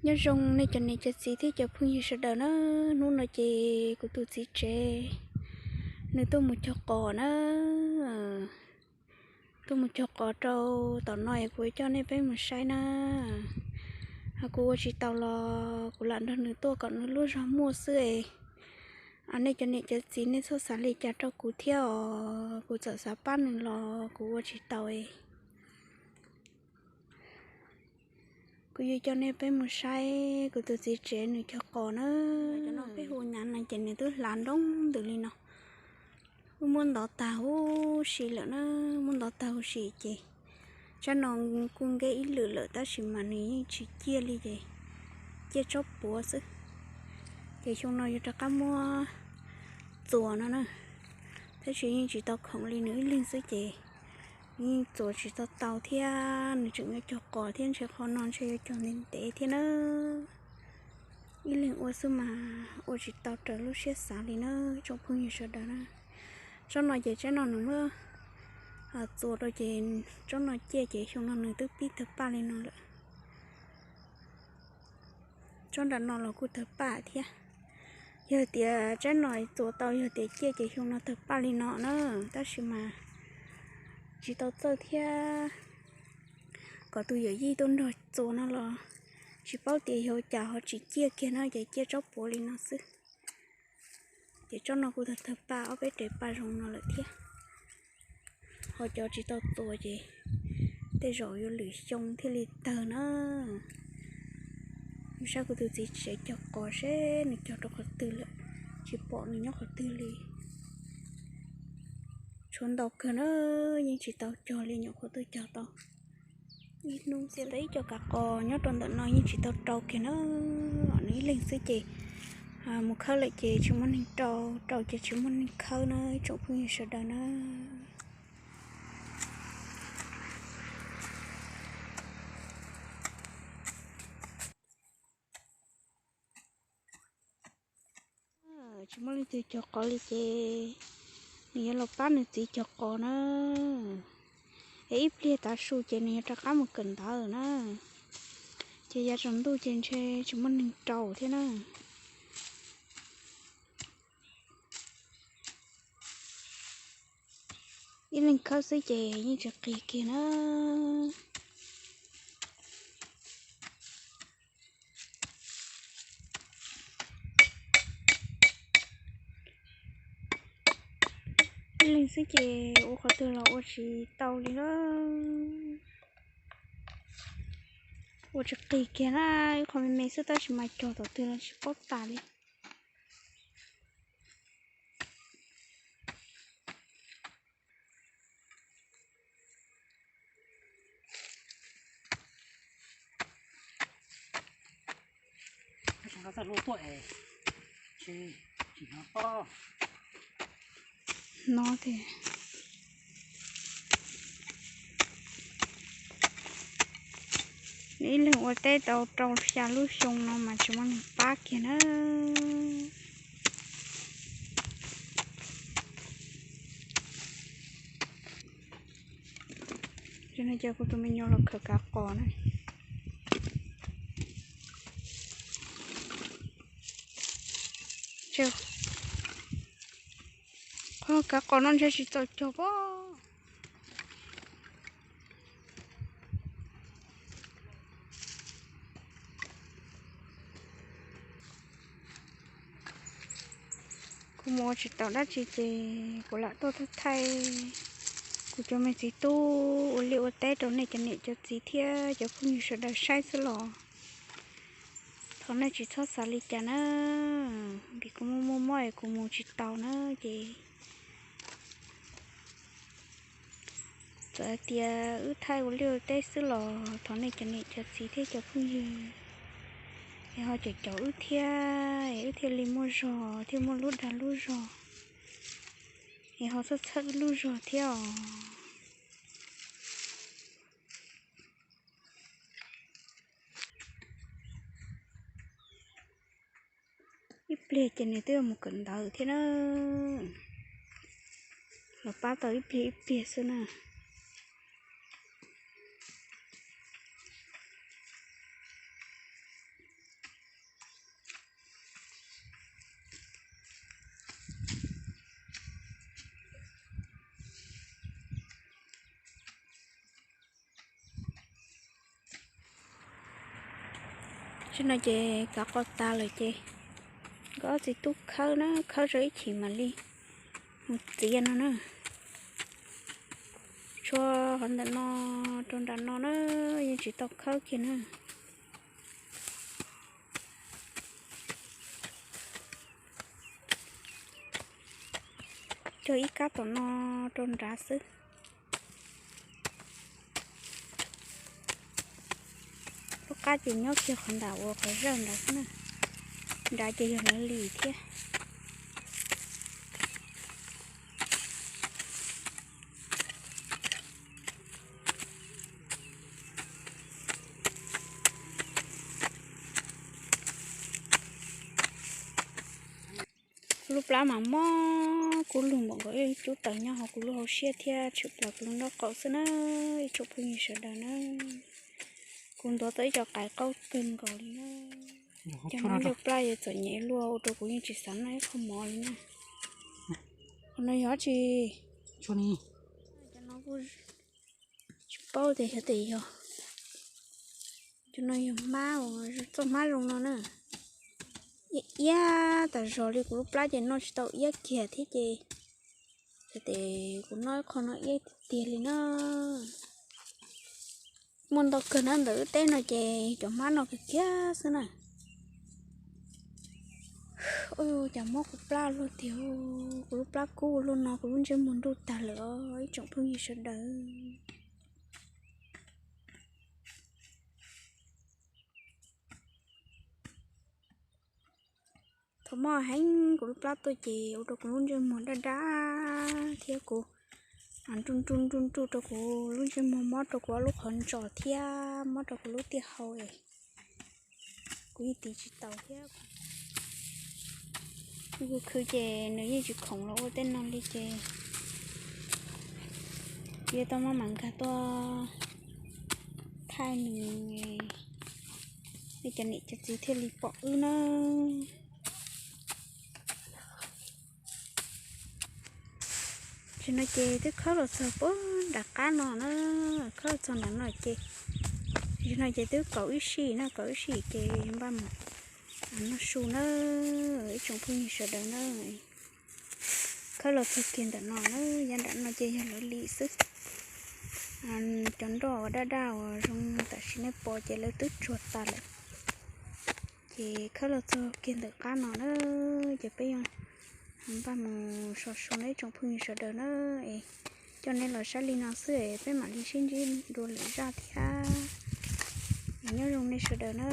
Nyob zoo nej cov niam cov txiv thiab cov phooj ywg sawv daws na. Hnub no ces kuv tus txiv tsev nws tuaj mus cog qos na. Tuaj mus cog qos rau tom no es kuv coj nej peb mus saib na. Kuv ua tsis tau los kuv lam nrog nws tuaj kom nws lub zog muaj xwb es nej cov niam cov txiv nej txhob xav li cas rau kuv thiab os. Kuv txawm xav pab nws los kuv ua tsis tau es kuv yuav coj nej peb mus saib kuv tus txiv tsev nws cog qos na. Cov no peb hu nyav no ces nws twb hlav nroo ntws li no. Wb muab ntov tag huv si lawm na, muab ntov tag huv si ces tsab no kuj nkeb ib lwm lawm tab sis mas nws yeej tsis ciaj li ces ciaj tsob puav xwb. Ces xyoo no yuav rov qab muab txuas no na, tab sis yeej tsis tau khoom li nws ib leeg xwb ces yeej txuas tsis tau tau thiab. Nws tseem yuav cog qos thiab ntshe qhov no ntshe yuav cog ntev ntev thiab na. Ib leeg ua xwb mas ua tsis tau raws lub siab xav li na tsoom phooj ywg sawv daws na. Tsob no ces tsob no nws muab txuas rau ces tsob no ciaj ces xyoo no nws twb pib tawg paj li no lawm. Tsob nram no los kuj tawg paj thiab. Yog tias tsob no txuas tau yog tias ciaj ces xyoo no tawg paj li no na, tab sis mas tsis tau txawj thiab. Kom tus yawm yij tuaj nrog txuas no los tsis paub tias yog cas ho tsis ciaj kiag no ces ciaj tsob puav li no xwb. Ces tsob no kuj tawg tawg paj ob peb rev paj zoo no lawm thiab. Ho cov tsis tau txuas ces tej zaum yuav lwm xyoo thiaj li tawg na. Mus saib kuv tus txiv tsev cog qos seb nws cog rau qhov twg lawm, tsis pom nws nyob qhov twg li. Tshuav ntau kawg na, yeej tsis tau cog li, nyuam qhuav tuaj cog tau ib hnub. Txiav tau ib co kav qos nyob rau ntawm no yeej tsis tau rau kiag na, nws ib leeg xwb ces mus khawb lawm ces tsis muaj neeg rau, rau ces tsis muaj neeg khawb na tsoom phooj ywg sawv daws na. Tsis muaj leej twg cog qos li ces nws yuav los pab nws txiv cog qos na. Es ib pliag tav su ces nws yuav rov qab mus kawm ntawv na. Ces yav tsaus ntuj ces ntshe tsis muaj neeg rau thiab na. Ib leeg khawb xwb ces yeej tsis qis kiag na. Ib leeg xwb ces ua qhov twg los ua tsis tau li na. Ua tsis qis kiag na, ib qho me me xwb tab sis mas cog tom twg los tsis paub tas li. No tias nws ib leeg ua teb tau rau xya lub xyoo no mas tsis muaj neeg pab kiag na. Ces no ces kuv tus me nyuam los khaws kav qos na. Qhov kav qos no ntshe tsis txaus cog pob. Kuv mus ua tsis tau dab tsi ces kuv lam tuaj thaij kuv cov me txiv tub ua liaj ua teb rau nej cov niam cov txiv thiab cov phooj ywg sawv daws saib xwb los thov nej tsis txhob xav li cas na, vim kuv muaj muaj mob es kuv mus tsis tau na ces txawm hais tias wb thaij ua liaj ua teb xwb los thov nej cov niam cov txiv thiab cov phooj ywg es ho caum caum wb thiab es wb thiaj li muaj zog thiaj muaj lub dag lub zog es ho txhawj txhawj wb lub zog thiab os. Ib pliag ces nws twb mus kawm ntawv thiab na, los pab tau ib pliag ib pliag xwb na. Tam no ces kav qos tas lawm ces nkawd ob txiv tub khawb na, khawb tso ib chim mam li mus txiav no na. Tshuav qhov ntawm no rau nram no na, yeej tsis tau khawb kiag na. Cog ib kab tom no rau nrad xwb. Lub qab ces nyob kiag qhov ntawm uas qhov zawj nrad xwb na. Nrad ces yog lawv li thiab. Kuv lub plab mas mob kub lug npaum nkaus ib cub taws nyob hauv kuv lub hauv siab thiab tshwm plaws kuv lub nraub qaum xwb na, ib tsoom phooj ywg sawv daws na. Kuv ntuav tau ib co qais qaub kawg nkaus li na. Cov no ncauj plab yuav txom nyem luaj ua rau kuv yeej tsis xav noj ib qho mov li na. Qhov no yog dab tsi? Cov no kuj tsis paub tias xyov tias yog, cov no yog hmab, txoj hmab zoo no na. Iab iab tas zog li, kuv lub plab ces noj tsis tau iab kiag thiab ces, ces kuv noj ib qho no iab tiag tiag li na. Muaj ntau kawg na, ntawm wb teb no ces cov hmab no kiag kiag xwb na. Ua cas mob kuv plab luaj tiag, kuv lub plab kub ua luaj no kuv lub ntsej muag nruj tag lawm os ib tsoom phooj ywg sawv daws. Thaum mob heev kuv lub plab tuaj ces ua rau kuv lub ntsej muag daj daj thiab kuv nruj nruj nruj nruj rau kuv lub ntsej muag, mob rau kuv ob lub qhov ntsos thiab mob rau kuv lub tiaj hau es kuv yeej tiv tsis taus thiab. Kuv khwv ces nws yeej tsis khoom los ua tej no li ces yuav tau maj mam nkag tuaj thaij nws, nej cov niam cov txiv thiaj li pom wb na. Tam no ces twb khawb los txog puag nram qab no na, khawb los txog nram no ces, tam no ces twb kaum ib sij na, kaum ib sij ces npaj mus noj su na, ib tsoom phooj ywg sawv daws na. Khawb los txog kiag ntawm no na, yav nram no ces yog lawv li xwb. Cov nroj uas daj daj uas zoo tam sim nej pom ces lawv twb tsuag tas lawm. Ces khawb los txog kiag ntawm qab no na, ces peb yuav npaj mus so su na ib tsoom phooj ywg sawv daws na. Es coj nej los saib li no xwb es peb mam li sib ntsib dua lwm zaj thiab. Es nyob zoo nej sawv daws na.